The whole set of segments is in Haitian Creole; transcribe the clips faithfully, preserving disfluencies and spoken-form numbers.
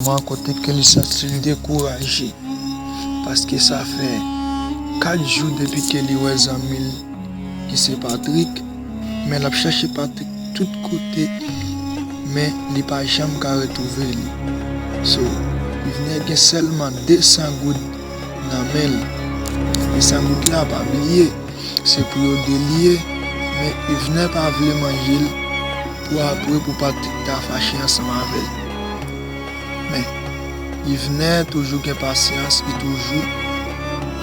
moman kote ke li santi l dekouraje, paske sa fè kat jou depi ke li wè zanmi l ki se Patrick, men l ap chache Patrick tout kote, men li pa janm ka retwouve li. So, Yvener gen sèlman de san goud nan men l. De san goud la, pa bliye, se pou yo de li ye, men Yvener pa vle manje l pou apre pou Patrick ta fache ansanm avè l. Men, Yvener toujou gen pasyans, li toujou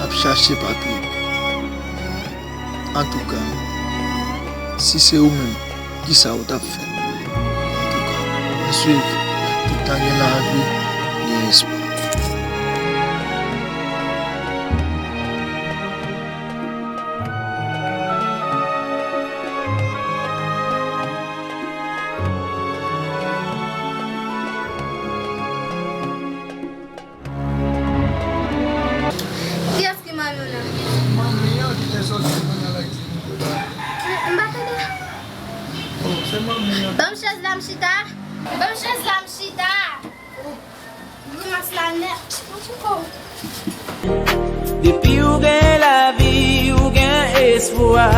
ap chache Patrick. Antouka, si se ou menm, kisa w t ap fè? Antouka, ann swiv, toutan gen lavi, gen espwa. Kiyès ki manmi w nan? Manmi an ki te soti pou al Ayiti pou l la. M pa tande. Oh, se manmi an. Ban m chèz la, m chita. Ban m chèz la, m chita. Oh, grimas la nèt. Oh. Depi ou gen lavi, ou gen espwa.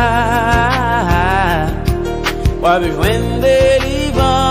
W ap jwenn delivrans.